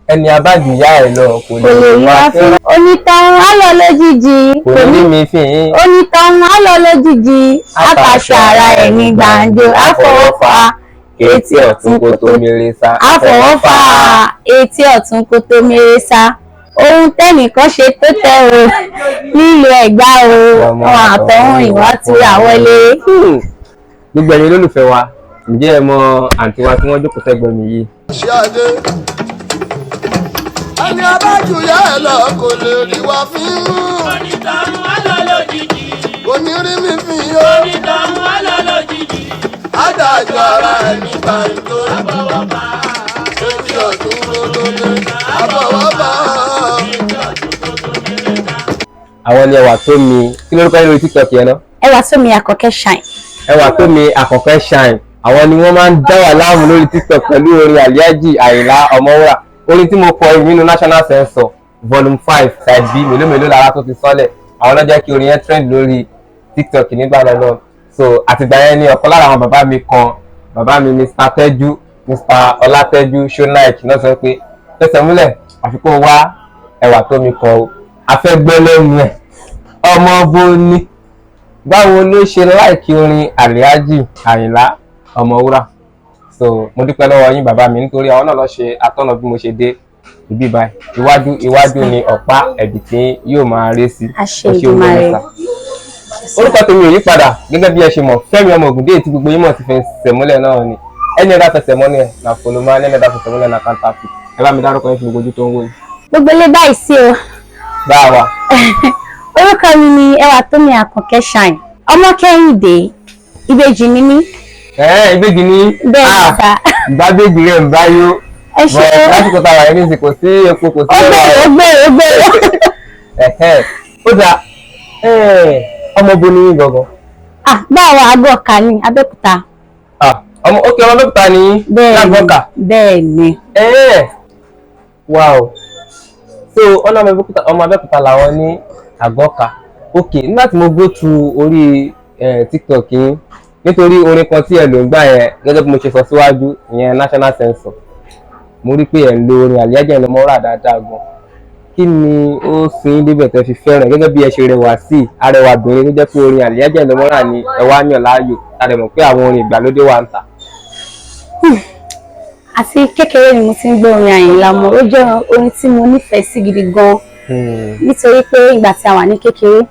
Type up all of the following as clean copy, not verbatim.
Ẹni abájùyá ẹ̀ lọ kò Kò lè lè rí wá wá fín. fín. Onítọ̀hún á lọ lójijì. Kò ní mi fín. Onítọ̀hún á lọ lójijì. Àtàṣà ara ẹ̀ ní gbàǹjo. Àfọwọ́fà etí ọ̀tún kò tó mèrè sá. Àfọwọ́fà etí ọ̀tún kò tó mèrè sá. Ohun tẹ́nìkan ṣe tó tẹ́ o nílùú Ẹ̀gbá o, Ọmọ wọn àtọ̀hún ìwà túra wọlé. Gbogbo ẹ̀yin olólùfẹ́ wa, ǹjẹ́ ẹ mọ àǹtí wa tí wọ́n jókòó sẹ́gbẹ̀ẹ́ mi yìí? Ṣé adé ẹni abájúyá ẹ lọ kò lè rí wa fín. Onítọ̀hún á lọ lójijì. Kò ní rí mi fín o. Onítọ̀hún á lọ lójijì. Adájọ́ ara ẹni gbàǹjo. Àfọwọ́fà etí ọ̀tún lólólé àfọwọ́fà. etí ọ̀tún kò tó mèrè sá. Àwọn ni Ẹwà tó mi, kí lórúkọ yín lórí TikTok yẹn náà? Ẹwà Tómi Àkọ́kẹ́ Shine. Ẹwà tó mi Àkọ́kẹ́ Shine. Àwọn ni wọ́n máa ń dá wà láàmú lórí TikTok pẹ̀lú orin Alhaji Àyìnlá Ọmọwúrà, orin tí mo kọ nínú National Census volume 5 side B, mélòó mélòó lára tó ti sọ́lẹ̀. Àwọn ló jẹ́ kí orin yẹn trend lórí TikTok nígbà náà lọ. So àtìgbà yẹn ni ọ̀kan lára àwọn bàbá mi kan, bàbá mi Mr. Tẹ́jú, Mr. Ọlátẹ́jú Shonaik náà sọ pé fẹsẹ̀ múlẹ̀, àfikún wá Ẹwà tó mi kọ o, afẹ́gbẹ́ lẹ́nu ẹ̀, ọmọ bó ní báwo ló ṣe like orin Alhaji Àyìnlá Ọmọwúrà. So mo dúpẹ́ lọ́wọ́ yín, bàbá mi, nítorí àwọn náà lọ ṣe atọ́nà bí mo ṣe dé ibi báyìí. Iwájú iwájú ni ọ̀pá ẹ̀bì tí yóò máa ré sí. Àṣẹ Ẹ ṣé. Èdùmàrè. Olúwa orúkọ tèmi ò yí padà, gẹ́gẹ́ bí ẹ ṣe mọ̀, Fẹ́mi ọmọ Ògúndé tí gbogbo yín mọ̀ ti fẹsẹ̀ múlẹ̀ náà ni. Ẹni ẹ̀dá fẹsẹ̀ mọ́lẹ̀ na folomá, ẹni ẹ̀dá fẹsẹ̀ múlẹ̀ na counterfeit. Ẹ bá mi dárúkọ yín fún gbogbo ojú tó ń wò yìí. Gbogbo ilé, báyìí sí o. Bá a wà. Orúkọ mi ni Ẹwà Tómi Àkànkẹ́ Shine, ọmọ Kẹ́hìndé, ìbejì ni mí. Ẹ ìbejì ni? Bẹ́ẹ̀ ni sà. Ìgbàbejì rẹ̀ ń báyó. Ẹ ṣe. Bọ̀ lásìkò táwa yẹn nísìnyí, kò sí epo, kò sí Ó gbèrò, ó gbèrò, ó gbèrò. Ẹ̀hẹ́, ó dáa. Ọmọ bo ni yín gangan? Ah, báwo, àgọ́ ọ̀kà ní Abẹ́òkúta. Ah, ọmọ, ókè, ọmọ Abẹ́òkúta ni yín? Bẹ́ẹ̀ ni. Lágbọ́kà? Bẹ́ẹ̀ ni. Wow, so ọ̀nà ọmọ Abẹ́òkúta, ọmọ Abẹ́òkúta làwọn ní Àgọ́kà. Ok, nígbà tí mo go through orí TikTok yín, nítorí orin kan tí ẹ lò ń gbà yẹn, gẹ́gẹ́ bí mo ṣe sọ síwájú, ìyẹn National Census, mo rí pé ẹ̀ ń lo orin Alhaji Àyìnlá Ọmọwúrà dáadáa gan. Kí ni ó sin yín débẹ̀ tẹ́ fi fẹ́ràn, gẹ́gẹ́ bí ẹ ṣe rẹwà sí arẹwà obìnrin tó jẹ́ pé orin Alhaji Àyìnlá Ọmọwúrà ni ẹ wá yàn láàyò, tá a dẹ̀ mọ̀ pé àwọn orin ìgbàlódé wà ń tà? Àti kékeré ni mo ti ń gbọ́ orin Àyìnlá mọ́. Ó jẹ́ orin tí mo nífẹ̀ẹ́ sí gidi gan, nítorí pé ìgbà tí a wà ní kékeré,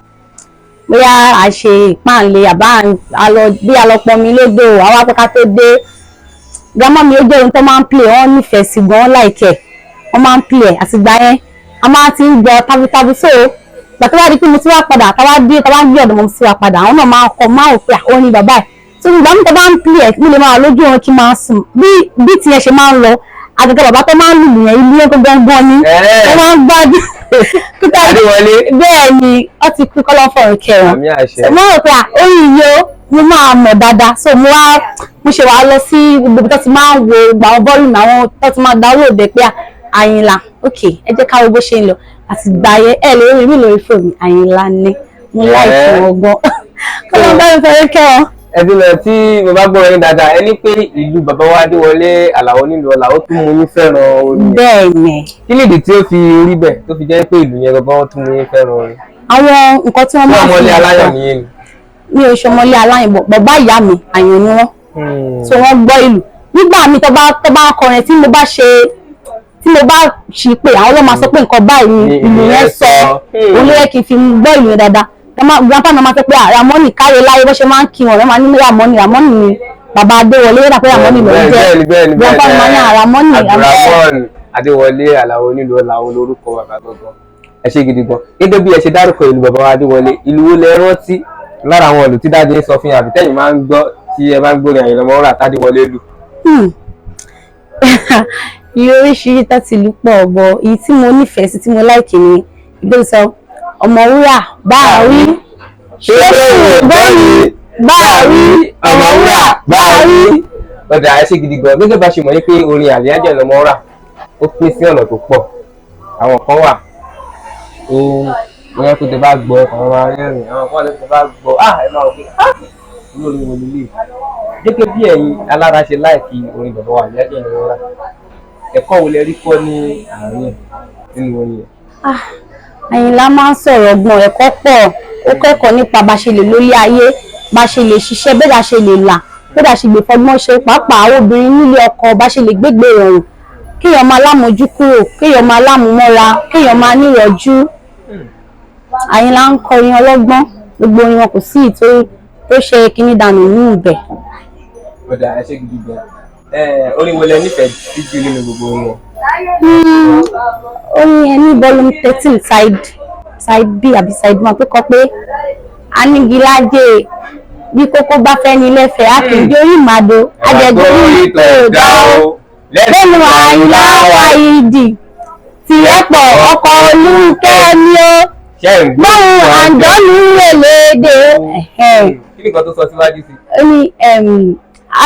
bóyá a ṣe ìpáǹle àbá a lọ bí a lọ pọnmi lódò, àwa pé ká tó dé, grandma mi, ó jẹ́ ohun tó máa ń play, wọ́n nífẹ̀ẹ́ sí gan, wọ́n like ẹ̀, wọ́n máa ń play ẹ̀. Àtìgbà yẹn a máa ti ń gbọ́ tabutabu. So ìgbà tó wá di pé mo ti wá padà, táwa dé, táwa gbé ọ̀dọ̀ mo ti wá padà, àwọn náà máa kọ, máa wò pé àwọn ní bàbá ẹ̀. So ìgbà mi tó bá ń play ẹ̀, mo lè máa wà lójú oorun kí n máa sùn, bí tiẹ̀ ṣe máa ń lọ. Àgàgà bàbá tó máa ń lùlù yẹn, ìlú yẹn gangan ni wọ́n máa ń gbádùn. Adéwọlé. Bẹ́ẹ̀ ni, ó ti kú, kọ́lọ́ fọ̀rọ̀ kẹwọn. Àmì àṣẹ. So mo rò pé orin yìí o, mo máa mọ̀ dáadáa. So mo wá, mo ṣe wàá lọ sí gbogbo ibi tó ti máa ń wo gbogbo àwọn bọ́ọ̀lù àwọn tó ti máa download ẹ̀ pé Àyìnlá, ok, ẹ jẹ́ ká wo bó ṣe ń lọ. Àti gbà yẹn, ẹ lè rí mi lórí fóònù, Àyìnlá ni mo like wọn gan, kọ́lọ́ bá mi fẹ́rẹ́ kẹ́ wọn. Ẹbí lọ tí mo bá gbọ́ yín dáadáa, ẹ ní pé ìlú bàbá wa Adéwọlé Àlàó nílùú Ọlà, ó tún mú yín fẹ́ràn orin yẹn. Bẹ́ẹ̀ ni. Kí nìdí tí ó fi rí bẹ́ẹ̀ tó fi jẹ́ pé ìlú yẹn gangan tún mú yín fẹ́ràn orin? Àwọn nǹkan tí wọ́n Fún máa ń ọmọlé fi aláyọ̀ nìyẹn ni. Mi ò ṣọmọlé aláyọ̀, bọ̀ bàbá ìyá mi, àyàn ni wọ́n. So wọ́n gbọ́ ìlú. Nígbà míì tó bá kọrin, tí mo bá ṣe, tí mo bá ṣì pé, àwọn ló máa sọ pé nǹkan báyìí ni ìlú yẹn sọ. Òun ló yẹ kí n fi gbọ́ ìlú yẹn dáadáa. Grandpa mi máa sọ pé Ramoni káre láyé, bó ṣe máa ń kí wọn, wọ́n máa ní Ramoni, Ramoni ni bàbá Adéwọlé, yóò dà pé Ramoni ló ń jẹ́. Bẹ́ẹ̀ni bẹ́ẹ̀ni bẹ́ẹ̀ni Grandpa mi máa ní Ramoni. Abdulrahman Adéwọlé Àlàó onílùú Ọlà lórúkọ bàbá gangan. Ẹ ṣe gidi gan. Gẹ́gẹ́ bí ẹ ṣe dárúkọ ìlú bàbá wa Adéwọlé, ìlú wo lẹ rántí lára àwọn ìlú tí dáadé sọ fún yín, àbí tẹ́yin máa ń gbọ́ tí ẹ bá ń gbórin Àyìnlá Ọmọwúrà tádéwọlé lù? Iye oríṣiríṣi tó ti lù pọ̀ bọ̀, èyí tí mo nífẹ̀ẹ́ sí, tí mo like ni ìgbé sọ Ọmọwúrà bá a rí, ṣé bọ́ọ̀lù bá a rí, Ọmọwúrà bá a rí. Ọ̀dà, ẹ ṣe gidi gan. Gẹ́gẹ́ bá ṣe mọ̀ ní pé orin Àlìhájì Àyìnlá Ọmọwúrà ó pín sí ọ̀nà tó pọ̀. Àwọn kan wà ó wọ́n yẹ kó tẹ bá gbọ́, àwọn máa rẹ́rìn. Àwọn kan wà tẹ bá gbọ́, ah, ẹ máa wò pé, ah, irú orin wo lélẹ̀. Gẹ́gẹ́ bí ẹ̀yin alára ṣe like orin bàbá wa Àlìhájì Àyìnlá Ọmọwúrà, Ẹ̀kọ́ wo lẹ rí kọ́ ní àárín ẹ̀ nínú orin yẹn? Ah, Àyìnlá máa ń sọ̀rọ̀ ọgbọ́n, ẹ̀kọ́ pọ̀. Ó kẹ́kọ̀ọ́ nípa bá ṣe lè lórí ayé, bá ṣe lè ṣiṣẹ́, bẹ́ẹ̀ bá ṣe lè là, bẹ́ẹ̀ bá ṣe lè fọgbọ́n ṣe, pàápàá àwọn obìnrin nílé ọkọ, bá ṣe lè gbégbé ìrọ̀rùn, kéèyàn máa lámojú kúrò, kéèyàn máa lámúmọ́ra, kéèyàn máa nírọ̀jú. Àyìnlá ń kọrin ọlọ́gbọ́n, gbogbo orin wọn kò sí ìtó tó ṣe kíní dànù ní ibẹ̀. Ọ̀dà, ẹ ṣé gidi gan. Orin wo lẹ nífẹ̀ẹ́ sí jù nínú gbogbo orin wọn? Orin yẹn ní volume 13, side B àbí side one, tó kọ pé anigilájẹ bí kókó bá fẹ́ ní lẹ́fẹ̀ẹ́, a kì í jórí màdó ajẹgbórí tó dá o lẹ́nu Àyìnlá Wáyídì tìrẹ́pọ̀ ọkọ̀ olúkẹ́ ni ó Ṣé ẹ̀ ń gbọ́? gbóhùn àǹjọ́nù èlédè. Kí ni nǹkan tó sọ síwájú sí? Ó ní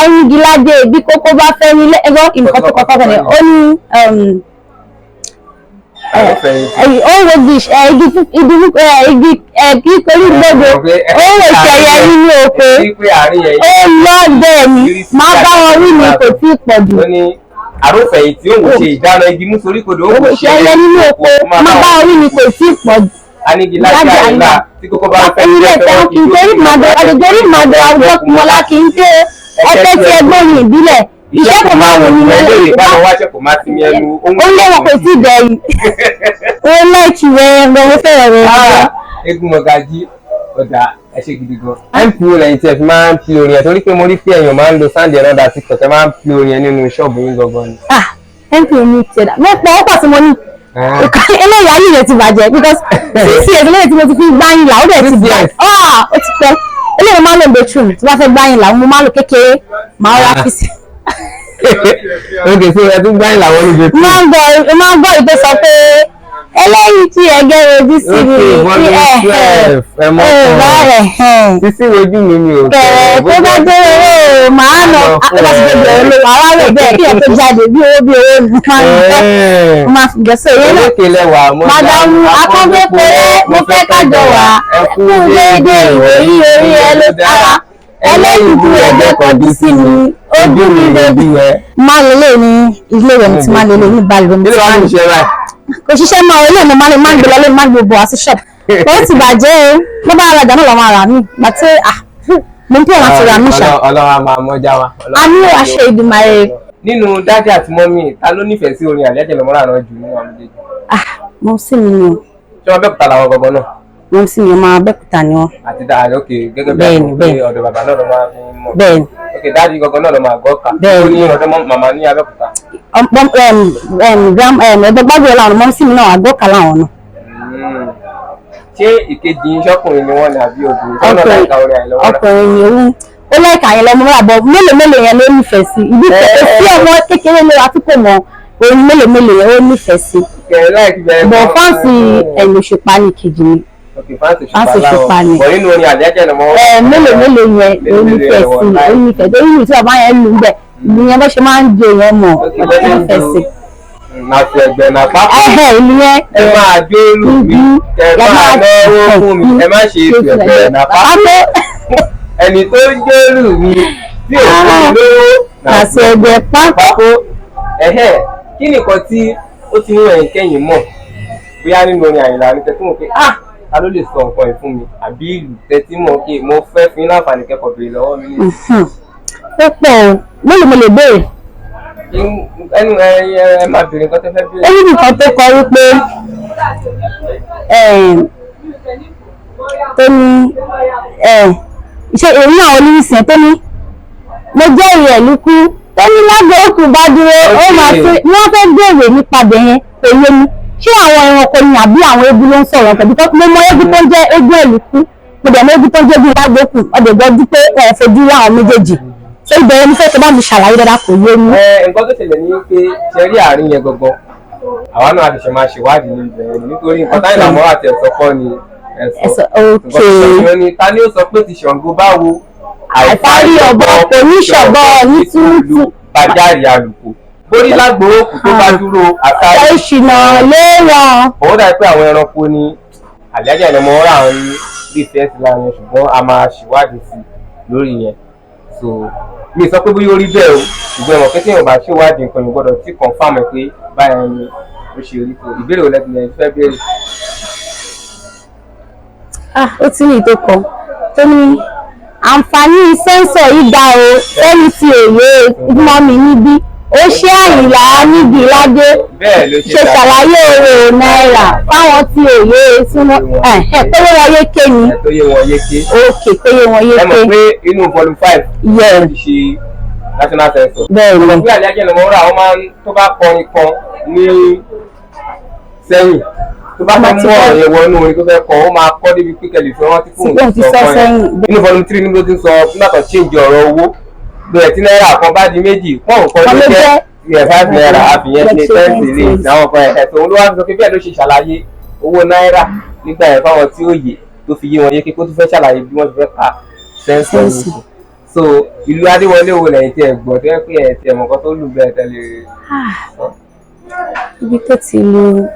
anigilájẹ bí kókó bá fẹ́ ní lẹ́fẹ̀ẹ́, nǹkan tó kọ́kọ́ ni ó ní Àwọn fẹ̀yìntì. ẹyìn ó wo igi kíkorí gbogbo, ó wo ṣẹyẹ nínú oko. Èyí pé àárín yẹn Ó lọ bẹ́ẹ̀ ni máa bá wọn wí ni kò tí ì pọ̀ jù. Ó ní àròfẹ̀yìntì òun ṣe ìdáná igi mú sorí kodò ó Ó wò ṣẹyẹ nínú oko, máa bá wọn wí ni kò tí ì pọ̀ jù. Anigilájẹ Àyìnlá tí kókó bá fẹ́ Ilé ìfẹ́ kì í torí màdó àdìgbòrí màdó àwùjọ kùmọ̀lá kì í ṣe ẹgbẹ́ tí ẹgbẹ́ òyìn ìbílẹ̀ iṣẹ́ kò máa wù ní Ẹgbẹ́ lẹ́yìn. ìbámu wáṣẹ kò má ti mi ẹnu. Ó léwọ̀n kò tí ì dẹ̀yìn. Ó láìkì rẹ̀ gan, ó fẹ́ràn rẹ̀ gan. Eégún Mọ̀gájí, ọ̀dà, ẹ ṣé gidi gan. Mp lẹ́yìn tí ẹ fi máa ń fi orin ẹ̀, torí pé mo rí pé èèyàn máa ń lo sáǹdì ẹ̀ náà dá sí kọ̀tẹ́ máa ń fi orin ẹ̀ nínú ṣọ́ọ̀bù yín gangan ni. Ah, mp mi ti ẹ̀dá mo pọ̀, ó pọ̀ tí mo ní. Eléyìí ayé rẹ̀ ti bàjẹ́ because 6 years eléyìí tí mo ti fi gbáyìn là, ó dẹ̀ ti 6 bàjẹ́. years. Ah, ó ti pẹ́. Eléyìí mo máa ń lò ní bedroom tí wọ́n fẹ́ gbáyìn là, mo máa ń lò kékeré, màá rà fi sí. Ok, so ẹ tún gbáyìn làwọn olùgbé. Mo máa ń gbọ́ ìpè sọ pé eléyìí tí ẹgẹ́ rojú sí mi. Ok, volume 12, ẹ mọ́ ẹ kan. bá rẹ̀ hẹ́n Sísí ojú mi mi ò kẹ̀rẹ̀ tó bá dé owó màá nà á bá ti dé bẹ̀rẹ̀ lówó àwa rò bẹ́ẹ̀ kí ẹ tó jáde bí owó bí owó ni mo máa ń fẹ́, mo máa fi gẹ̀ẹ́sọ̀ yẹn náà. Olókè lẹwà mọ́. Màdàmú akọ́gbẹ́pẹ́rẹ́, mo fẹ́ kájọ wà Ẹ kú kú déédé ìwòyí, orí ẹ ló sára ẹlẹ́yìndú ẹgbẹ́ kọjú sí mi, ojú mi lójú. ẹ. Máa lè lè ní ilé ìwẹ̀ mi tí máa lè lè ní balùwẹ̀ mi Ilé tí wa máa ń lè. ṣe báyìí. Kò ṣiṣẹ́ mọ́ ilé mi, máa lè máa gbé lọ lé, máa gbé bọ̀ wá sí ṣọ́ọ̀bù. Ó ti bàjẹ́ o, ló bá rajà náà lọ́ máa rà mí. Gbàtí ah, mo ń pè láti ra mí ṣá. Ọlọ́run á máa mọ́já wa. A ní àṣẹ Ìdùmarè. Nínú daddy àti mummy, ta ló nífẹ̀ẹ́ sí orin Àlíhájì Ọmọwúrà náà jù nínú àwọn méjèèjì? Ah, mo sì mi ni o. Ṣé wọn Abẹ́òkúta làwọn gangan náà? Mo sì mi, ọmọ Abẹ́òkúta ni wọn. Àti dáa, ok, gẹ́gẹ́ bí Bẹ́ẹ̀ni, àti pé bẹ́ẹ̀ni. ọ̀dọ̀ bàbá náà ló máa fi mọ̀. Bẹ́ẹ̀ni. Ok, daddy gangan náà ló máa gbọ́ kà. Bẹ́ẹ̀ni. Ó ní ọ̀dọ̀ màmá ní Abẹ́òkúta. Ẹ̀gbọ́n gbàgbé làwọn mọ́ sí mi náà, àgbọ̀kà làwọn náà. Ṣé ìkejì yín ṣọ́kùnrin ni wọ́n ní àbí obìnrin? Sọ́nà láìka orin Àyìnlá Ọmọwúrà. Ọkùnrin ni òun, ó láìka Àyìnlá Ọmọwúrà bọ̀ mélòó mélòó yẹn ló nífẹ̀ẹ́ sí. Ìdí kò sí ọmọ kékeré ló wà tí kò mọ orin mélòó mélòó yẹn, ó nífẹ̀ẹ́ sí. Kẹ̀rẹ́ láìkí bẹ̀rẹ̀. Bọ̀ fáǹsì ẹ̀yìn Òṣùpá ni kejì mi. Ok, fáǹsì Fáǹsì Òṣùpá Òṣùpá láwọn. ni. Bọ̀ nínú orin Àlíhájì Ọmọwúrà. Ẹ mélòó mélòó yẹn ló nífẹ̀ẹ́ sí, ó nífẹ̀ẹ́ torí ìlú tí bàbá yẹn lù ń bẹ̀, ìlú yẹn bó ṣe máa ń jó yẹn mọ̀, ó nífẹ̀ẹ́ sí. Nàfi ẹgbẹ́ nà pápá. Ẹ̀hẹ̀, ìlú yẹn. Ẹ máa jó lù mí, ẹ máa náwó fún mi, ẹ má ṣe ètò ẹgbẹ́ nà pápá. Ẹni tó ń jó lù mí tí ò fún mi lówó. Nàfi ẹgbẹ́ pápá. Pákó. Ẹ̀hẹ́, kí nìkan tí ó ti mú ẹ̀yin kẹ́yìn mọ̀ bóyá nínú orin Àyìnlá ní tẹ́tí mọ̀ pé ah, ta ló lè sọ nǹkan yìí fún mi, àbí ìlú tẹ́tí mọ̀ kí mo fẹ́ fún yín láǹfààní kẹ́kọ̀ọ́ béèrè lọ́wọ́ mi ní. Ó pọ̀ o, mélòó mo lè béèrè? Ẹnu ẹ ẹ máa béèrè nǹkan tẹ́ fẹ́ béèrè. Ó ní nǹkan tó kọ wípé tó ní ṣe èyí náà onírísìn tó ní mo jẹ́ ìrẹ̀ lukú tó ní lágbo òkú bá dúró, ó máa fi wọ́n fẹ́ béèrè nípa bẹ̀yẹn, kò yé mi. Ṣé àwọn ẹranko ni àbí àwọn eégún ló ń sọ̀rọ̀ pẹ̀lú? Tó mo mọ eégún tó ń jẹ́ eégún ẹ̀lùkú, mo dẹ̀ mọ eégún tó ń jẹ́ eégún lágbo òkú, ọdẹ gbọ́dú pé wọn ò fojú rí àwọn méjèèjì. Ṣé ìbẹ̀rẹ̀ mi fẹ́ tó bá mi ṣàlàyé dáadáa, kò yé mi. Ẹ nǹkan tó ṣẹlẹ̀ ní pé ṣe rí àárín yẹn gangan, àwa náà a ṣẹ̀ṣẹ̀ máa ṣèwádìí ní ibẹ̀ yẹn, nítorí nǹkan táyì làmọ́ àti ẹ̀sọ́ kọ́ ni Ẹ̀sọ́, ẹ̀sọ́. ok. Nǹkan tó ṣẹlẹ̀ ní ta ni ó sọ pé ti Ṣàngó báwo? Àìfárí ọ̀bọ kò ní ṣọ̀bọ ní túrútù. Bàjáre àlùkò bórí lágbo òkú tó bá dúró àtàrí. Ọ̀pọ̀ ìṣìnà léèwọ̀n. Òun dàbí pé àwọn ẹranko ni Àlíhájì Ọmọwúrà ń rí ìfẹ́ sí láàrin, ṣùgbọ́n a máa ṣèwádìí sí i lórí yẹn. So mi sọ pé bóyá ó rí bẹ́ẹ̀ o, ṣùgbọ́n ẹ̀wọ̀n pé téèyàn bá ṣèwádìí nǹkan yìí gbọ́dọ̀ tí confirm ẹ̀ pé báyẹn ni ó ṣe rí. So ìbéèrè wo lẹ́tìlẹ̀ fẹ́ béèrè? Ah, ó ti ní ìtòkọ tó ní àǹfààní sẹ́ńsọ̀ yìí dá o fẹ́ni tí òye mọ́ mi níbí ó ṣe Àyìnlá níbi ládé Bẹ́ẹ̀ ló ṣe ṣàlàyé owó náírà fáwọn tí òye súnmọ́ ẹ̀ pé wọ́n yéké ni. Ẹ̀ tó yé wọn yéké. Òkè pé wọ́n Ẹ mọ̀ yéké. Pé inú volume 5 yẹ ti ṣe national census. Bẹ́ẹ̀ ni. Bí Àlíhájì Ọmọwúrà, wọ́n máa ń tó bá kọrin kan ní sẹ́yìn, tó bá fẹ́ mú ọ̀rọ̀ yẹn wọnú orin tó fẹ́ kọ, ó máa kọ́ débi pé kẹlẹ̀ fi rántí fóun Tí òun ti sọ kan yẹn. sẹ́yìn. Inú volume 3 níbi tó ti ń sọ nígbà tó change ọ̀rọ̀ owó bẹ̀rẹ̀ tí náírà kan bá di 2 pọ́ùn kan Kan ló ló jẹ́ jẹ́. ìyẹn 5 naira àfihàn ṣe 10 sílé ìdáwọn kan ẹ̀ tó ló wá sọ pé bẹ́ẹ̀ ló ṣe ṣàlàyé owó náírà nígbà yẹn fáwọn tí ó yè tó fi yé wọn yé kó tó fẹ́ ṣàlàyé bí wọ́n ti fẹ́ ka sẹ́ńsọ̀ Sẹ́ńsọ̀. yìí. So ìlú Adéwọlé wo lẹ́yìn tí ẹ gbọ́ tó yẹ pé ẹ ti ẹ̀mọ̀ kan tó lù bẹ́ẹ̀ tẹ́lẹ̀ sọ? Ibi tó ti lu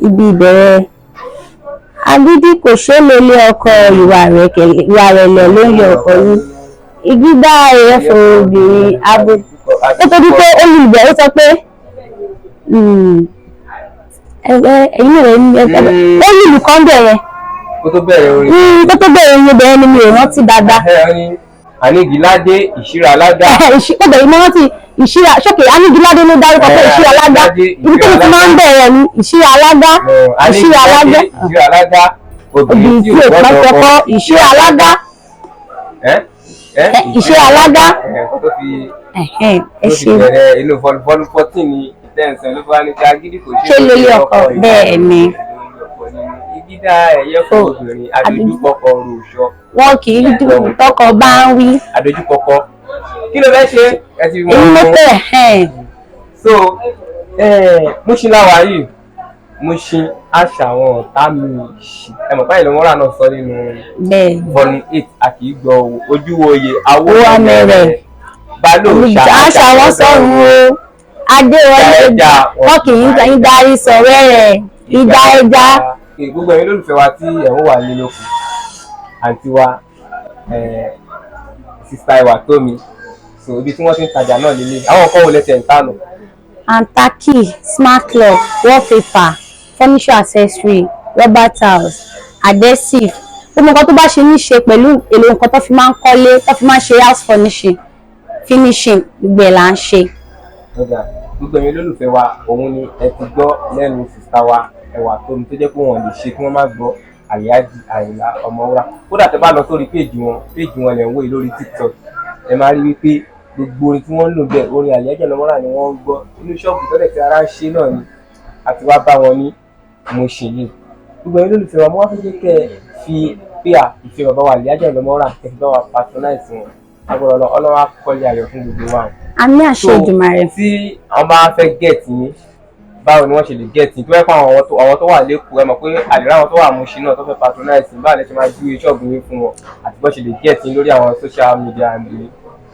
ibi ìbẹ̀rẹ̀ agídí kò ṣeé lè lé ọkọ, ìwà ìrẹ̀lẹ̀ ló ń yọ ọkọ yìí igi dá ẹ̀fọ́ obìnrin abo ó tó di pé ó lu ìbẹ̀rẹ̀, ó sọ pé ẹ̀yin rẹ̀ ní ó lu ìlú kan bẹ̀rẹ̀. Kó tó bẹ̀rẹ̀ orin. Kó tó bẹ̀rẹ̀ orin bẹ̀rẹ̀ ni mi ò rántí dáadáa. Ẹ ní Anigiládé ìṣíra alága. Ó bẹ̀rẹ̀ mo rántí ìṣíra ṣókè Anigiládé ló dárúkọ pé ìṣíra alága, ibi tó ti máa ń bẹ̀rẹ̀ ni ìṣíra alága, ìṣíra alága, ìṣíra alága, obìnrin tí ò pẹ́ tọkọ, ìṣíra alága. Ẹ Ìṣíra alága. Ẹ kó tó fi Ẹ̀hẹ́n, ẹ ló fi ṣe bẹ̀rẹ̀ inú volume 14 ní ìtẹ̀sán ló bá ní ká gidi kò Ṣé lórí ọkọ, bẹ́ẹ̀ ni. Igi dá ẹyẹ fún obìnrin adójúkọkọ ròṣọ. Wọn kì í dùn tọkọ bá ń wí. Adójúkọkọ kí ló fẹ́ ṣe ẹ ti mọ. Èyí ló tẹ̀ ẹ̀hẹ́n. So Mushin láwa yìí, Mushin àṣà àwọn ọ̀tá mi ṣì ẹ mọ̀ báyìí lọ́mọ́rà náà sọ nínú Bẹ́ẹ̀ volume 8 àti ìgbọ̀ ojúwòye awo Owó amẹ̀rẹ̀. Balò àṣà wọn sọ̀rùn o Adéwọlé Ẹja, wọn kì í darí sọ̀rọ̀ rẹ̀ ìgbà ẹja. Gbogbo ẹ̀yin olólùfẹ́ wa tí ẹ̀ ń wà nílé oko, àǹtí wa, sista Ìwà Tómi, so ibi tí wọ́n ti ń tajà náà lélẹ̀, àwọn nǹkan wo lẹ́sẹ̀ ń tànù? Antaki, smart clock, wallpaper, furniture accessory, rubber tiles, adhesive, gbogbo nǹkan tó bá ṣe ní ṣe pẹ̀lú èlò nǹkan tó fi máa ń kọ́lé, tó fi máa ń ṣe house furnishing, finishing, gbogbo ẹ̀ là ń ṣe. Ọjà gbogbo ẹ̀yin olólùfẹ́ wa, òun ni ẹ ti gbọ́ lẹ́nu sista wa Ẹwà Tómi, tó jẹ́ pé wọ́n lè ṣe kí wọ́n má gbọ́ Àlíhájì Àyìnlá Ọmọwúrà. Kódà tẹ́ bá lọ sórí péèjì wọn, péèjì wọn lẹ̀ ń wò yìí lórí TikTok, ẹ máa rí wípé gbogbo orin tí wọ́n ń lò bẹ́ẹ̀, orin Àlíhájì Ọmọwúrà ni wọ́n ń gbọ́. Inú ṣọ́ọ̀bù tọ́lẹ̀ tí ara ń ṣe náà ni àti wá bá wọn ní Mushin yìí. Gbogbo ẹ̀yin olólùfẹ́ wa, mo wá fẹ́ jẹ́ kẹ́ ẹ fi pé à ìfẹ́ bàbá wa Àlíhájì Ọmọwúrà, kẹ́ fi bá wa patronize wọn. Agbọ́dọ̀ lọ Ọlọ́run á kọ́lé ayọ̀ fún gbogbo wa o. Àmì àṣẹ Èdùmàrè. Tí àwọn bá fẹ́ get yín, báwo ni wọ́n ṣe lè get yín? Tó fẹ́ fún àwọn tó wà lẹ́kọ̀ọ́, ẹ mọ̀ pé àlèrè àwọn tó wà Mushin náà tó fẹ́ patronize yín, báwo lẹ ṣe máa júwe ṣọ́ọ̀bù yín fún wọn àti bó ṣe lè get yín lórí àwọn social media handle yín?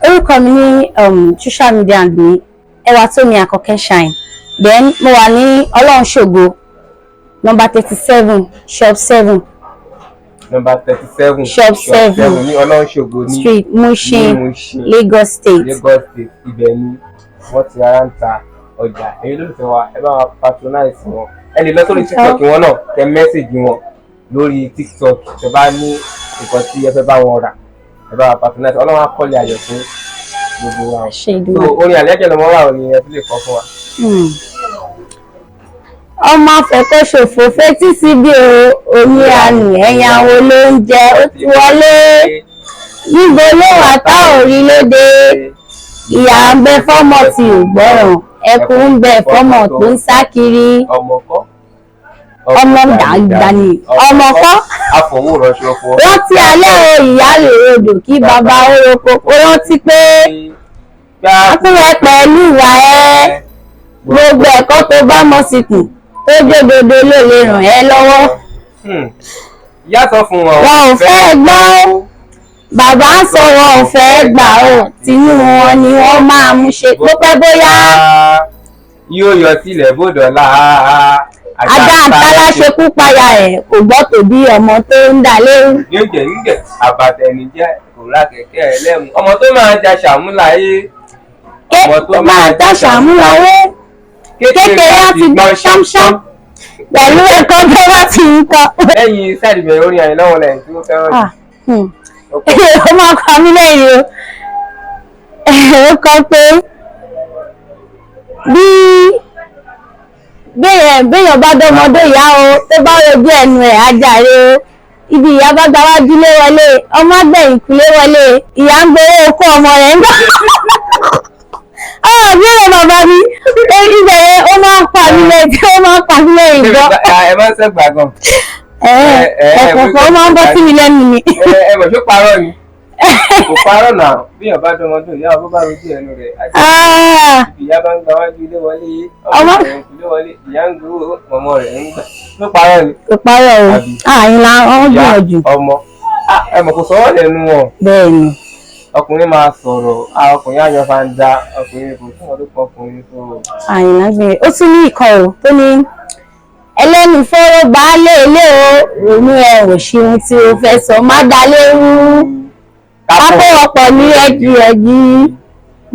Orúkọ mi ní social media handle mi, Ẹwà Tómi Àkọ́kẹ́ Shine. Then mo wà ní Ọlọ́runṣògo, number 37, shop 7. Number 37, Shop 7. Ní Ọlọ́runṣògo ní Street, Mushin, ní Mushin, Lagos State. Lagos State. Ibẹ̀ ni wọ́n ti rárá ń ta ọjà. Ẹ̀yin olólùfẹ́ wa, ẹ bá wa patronize wọn. Ẹ lè lọ sórí TikTok wọn náà, tẹ message wọn lórí TikTok tẹ bá ní nǹkan tí ẹ fẹ́ bá wọn rà. Ẹ bá wa patronize. Ọlọ́run á kọ́lé ayọ̀ fún gbogbo wa. Àṣẹ So Èdùmàrè. orin Àlíhájì Ọmọwúrà ò ní ẹ fi lè kọ fún wa? Ọmọ afẹ́kọ̀ṣòfò fetí síbi o omi àmì ẹ̀yìn àwọn ló ń jẹ ó ti wọlé níbo ló wà tá ò rí lóde, ìyà ń bẹ fọ́mọ tí ò gbọ́ràn, ẹkún ń bẹ fọ́mọ tó ń sá kiri. Ọmọ kọ́. Ọmọ dàgbàní ọmọ kọ́. Àfọwọ́rọ̀ṣọ fọ. Rántí alẹ́ o ìyá rè odò kí bàbá ó roko, kó rántí pé akúrẹ́ pẹ̀lú ìwà ẹ, gbogbo ẹ̀kọ́ tó bá mọ̀ síkùn tó jódodo ló lè ràn ẹ́ lọ́wọ́. Ìyá sọ fún wọn. Wọn ò fẹ́ gbọ́, bàbá ń sọ wọn ò fẹ́ gbà ó, tinú wọn ni wọ́n máa mú ṣe, bó pẹ́ bóyá. Yóò yọ sílẹ̀ bódọ̀lá. Ajá àǹtálá ṣekú payà ẹ̀ kò gbọ́ tòbí ọmọ tó ń dà léwu. Yóò jẹ́ nígẹ̀ àbàtẹ̀nìjẹ́ kò kò ra kẹ̀kẹ́ ẹlẹ́mu. Ọmọ tó máa ja ṣàmúláyé. Ọmọ tó máa ja ṣàmúláyé. Kékeré á ti gbọ́n ṣámṣám pẹ̀lú ẹ̀kọ́ tó bá ti ń kọ́. Lẹ́yìn sáìdì bẹ̀rẹ̀ orin Àyìnlá wọlé tí ó fẹ́ràn jù. Ó máa kọ́ mi lẹ́yìn o. Ó kọ pé bí béèyàn bá dọ́mọdé ìyá o, tó bá rojú ẹnu ẹ̀ ajáre o, ibi ìyá bá gba wájú lé wọlé, ọmọ àgbẹ̀yìn kúlé wọlé, ìyá ń gbowó okó ọmọ rẹ̀ ń gbà. Ọ̀rọ̀ bí ọ̀rọ̀ bàbá mi ibẹ̀ yẹn ó máa ń pa mí lẹ́yìn, ó máa ń pa mí lẹ́yìn gbọ́. Ẹ máa ń sẹ́gbà gan. Ẹ̀kọ̀ọ̀kan ó máa ń bọ́ sí mi lẹ́nu ni. Ẹ mọ̀ ṣó parọ́ ni? Kò parọ́ náà, bí èèyàn bá dọ́mọdé ìyá ọmọ bá rojú ẹnu rẹ̀ ìyá bá ń gba wájú ilé wọlé, ọmọ rẹ̀ ń kulé wọlé, ìyá ń gbowó ọmọ rẹ̀ ń gbà. Ló parọ́ ni? Kò parọ́ o, Àyìnlá wọ́n gbìyànjú. Ọmọ ẹ mọ̀ kò sọ̀rọ̀ lẹ́nu wọn. Bẹ́ẹ̀ni. Ọkùnrin máa sọ̀rọ̀, ọkùnrin á yan fanda, ọkùnrin kò fún ọdún kan ọkùnrin tó. Àyìnlá gbìyànjú. Ó tún ní ìkan o tó ní ẹlẹ́nu fọ́rọ́ baálé ilé o, ronú ẹ ò ṣe ohun tí o fẹ́ sọ, má dalé rú. Pápó ọ̀pọ̀ ní ẹjì ẹjì,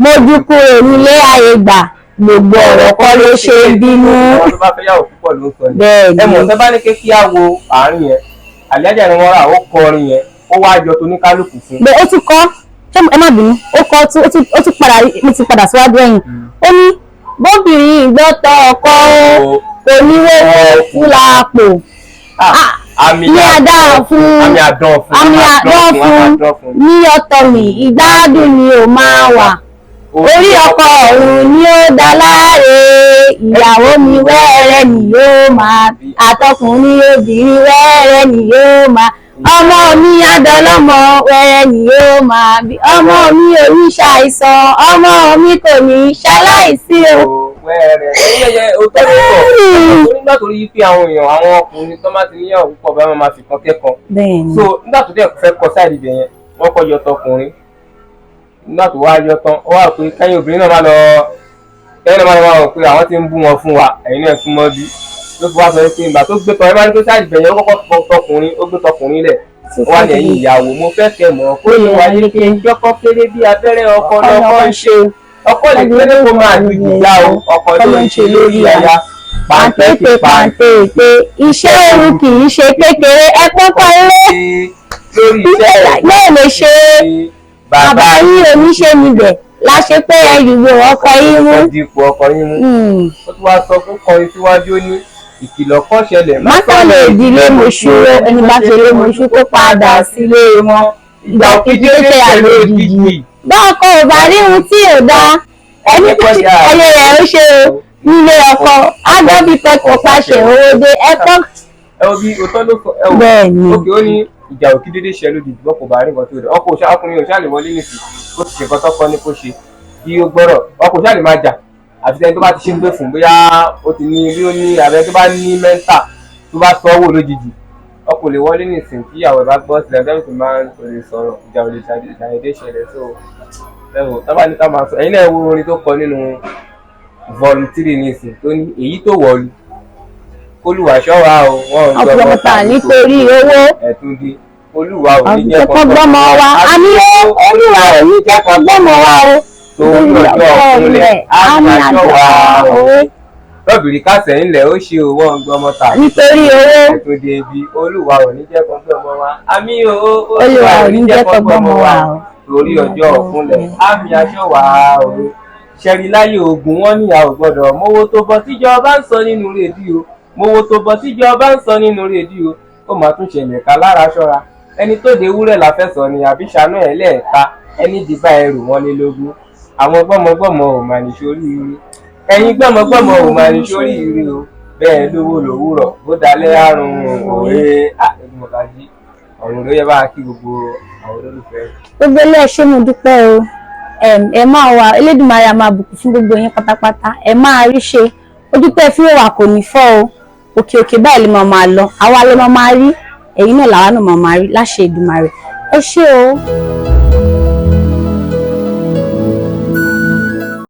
mójú kúrò nílé ayé gbà, gbogbo ọ̀rọ̀ kọ́ ló ṣe ń bínú. Àwọn tó bá fẹ́ yàwó púpọ̀ ló ń sọ yìí. Bẹ́ẹ̀ni. Ẹ mọ̀ sẹ́ bá ní kí á wo àárín yẹn, Àlíhájì Àyìnlá Ọmọwúrà ó kọrin yẹn, ó wá yọ toníkálùkù fún. Bẹ́ẹ̀ ó tún kọ́, ẹ má bínú, ó kọ́ ó tún padà, mo ti padà síwájú ẹ̀yìn. Ó ní bóbìnrin ìgbọ́tọ̀ ọkọ kò ní wọ́wọ́ fúlàpò. Àmì àdán fún, àmì àdán fún, àmì àdán fún, ní ọ̀tọ̀ mi ìgbádùn ni ò máa wà. Orí ọkọ òun ni ó dá láre, ìyàwó mi wẹ́rẹ́ ni yóò máa, àtọkùnrin obìnrin wẹ́rẹ́ ni yóò máa, ọmọ mi adọlọ́mọ wẹ́rẹ́ ni yóò máa bí, ọmọ mi ò ní ṣàìsàn, ọmọ mi kò ní ṣaláìsí o. Wẹ́rẹ́ ẹ̀yẹ òótọ́ ló sọ. Nígbà tó rí pé àwọn èèyàn, àwọn ọkùnrin tó máa ti níyàwó púpọ̀ bá máa fi kan kẹ́kan. So nígbà tó dẹ̀ fẹ́ kọ sáìdì ibẹ̀ yẹn, wọ́n kọ́ yọ tọkùnrin. Nígbà tó wá yọ tán, ó wà pé kẹ́yìn obìnrin náà máa lọ, kẹ́yìn náà máa lọ máa rò pé àwọn ti ń bú wọn fún wa, ẹ̀yin náà súnmọ́ bí. Ló fi wá sọ pé ìgbà tó gbé tán, ẹ máa ń gbé sáìdì ibẹ̀ yẹn, ó kọ́kọ́ tọkùnrin, ó gbé tọkùnrin lẹ̀. Ó wà lẹ́yìn ìyàwó, mo fẹ́ kẹ́ mọ̀ kó lè wáyé pé jọ́kọ́ kéré bí abẹ́rẹ́ ọkọ lọ́kọ́ ń ṣe. Ọkọ lè kéré kó máa lu ìjà o, ọkọ ló ń ṣe lórí aya. Pàǹtẹ́tẹ̀ pàǹtẹ́tẹ̀, iṣẹ́ òru kì í ṣe kékeré, ẹ pọ́pọ́ lé. Lórí iṣẹ́ náà lè ṣe bàbá yín oníṣẹ́ níbẹ̀ láṣẹ pé ẹ yùgbọ́ ọkọ yín mú. Dípò ọkọ yín mú. Ó tún wá sọ fún kọrin síwájú ó ní ìkìlọ̀ kan ṣẹlẹ̀. Má tán lè ìdílé mọ̀ṣú, ẹni bá ṣe lé mọ̀ṣú kó padà sílé wọn. Ìgbà òkìkí ó ṣe àlòjì. Bọ́ọ̀kọ ò bá rí ohun tí ò dáa, ẹni ayé rẹ̀ ó ṣe o nílé ọkọ, ágbọ́bí pẹ̀kọ̀ pàṣẹ owó dé ẹ̀kọ́. Ẹ wo bí òótọ́ ló sọ, ẹ wo Bẹ́ẹ̀ni. Òkè ó ní ìjà òkì dédé ṣe lójijì, bọ́ kò bá rí nǹkan tó rẹ̀. Ọkọ òṣà ọkùnrin òṣà lè wọlé nìsín, ó ti ṣe nǹkan tọ́kọ ní kó ṣe, kí ó gbọ́rọ̀. Ọkọ òṣà lè máa jà, àfi ẹni tó bá ti ṣe ń gbé fún, bóyá ó ti ní bí ó ní àbẹ tó bá ní mẹ́ńtà tó bá sọ wò lójijì. Ọkọ lè wọlé nìsín kí ìyàwó ẹ̀ bá gbọ́ sílẹ̀, bẹ́ẹ̀ sì máa ń lè sọ̀rọ̀, ìjà ò lè ṣàdédé ṣẹlẹ̀. So ẹ wò, tá bá ní ká máa sọ, ẹ̀yin náà wo orin tó kọ nínú volume 3 nísìn tó ní èyí tó wọ̀lú Olúwa ṣọ́ wa o, wọn ò Ọ̀pọ̀lọpọ̀ nítorí owó. Ẹ̀túndí Olúwa ò ní jẹ́ kó gbọ́mọ wa, àmì Olúwa ò ní jẹ́ kó gbọ́mọ wa o. Torí ọjọ́ ọ̀kúnlẹ̀, àmì àjọ wa o. Lọ́bìrì kásẹ̀ ńlẹ̀ ó ṣe o, wọ́n ń gbọ́mọ tà nítorí owó. Ẹ̀túndí ibi Olúwa ò ní jẹ́ kó gbọ́mọ wa, àmì Olúwa ò ní jẹ́ kó gbọ́mọ wa o. Torí ọjọ́ ọ̀kúnlẹ̀, àmì aṣọ wa o. Ṣẹ̀rí láyé ogun wọn ní a ò gbọ́dọ̀ mówó tó bọ́ tíjọba ń sọ nínú rédíò, mówó tó bọ́ tíjọba ń sọ nínú rédíò, ó máa tún ṣẹlẹ̀ ká lára ṣọ́ra. Ẹni tó de ewúrẹ́ la fẹ́ sọ ni àbí ṣàánú ẹ̀ lẹ́ẹ̀ka, ẹni dìbà ẹrù wọn lé lógún. Àwọn gbọ́mọgbọ́mọ ò mà ní sórí ire, ẹ̀yin gbọ́mọgbọ́mọ ò mà ní sórí ire o, bẹ́ẹ̀ lówó lòwúrọ̀ bó dalẹ̀ àrùn òwe. Àgbẹ̀mọ̀kájí ọ̀run ló yẹ bá kí gbogbo àwọn olólùfẹ́. Gbogbo ilé ẹ ṣé mo dúpẹ́ o. Ẹ máa wà, Elédùmarè á máa bùkún fún gbogbo yín pátápátá, ẹ máa rí ṣe, ojú tẹ́ fi wà kò ní fọ́ o, òkè òkè báyìí lè máa máa lọ, àwa lè máa máa rí, ẹ̀yin náà làwa náà máa máa rí láṣẹ Èdùmàrè. Ẹ ṣé o.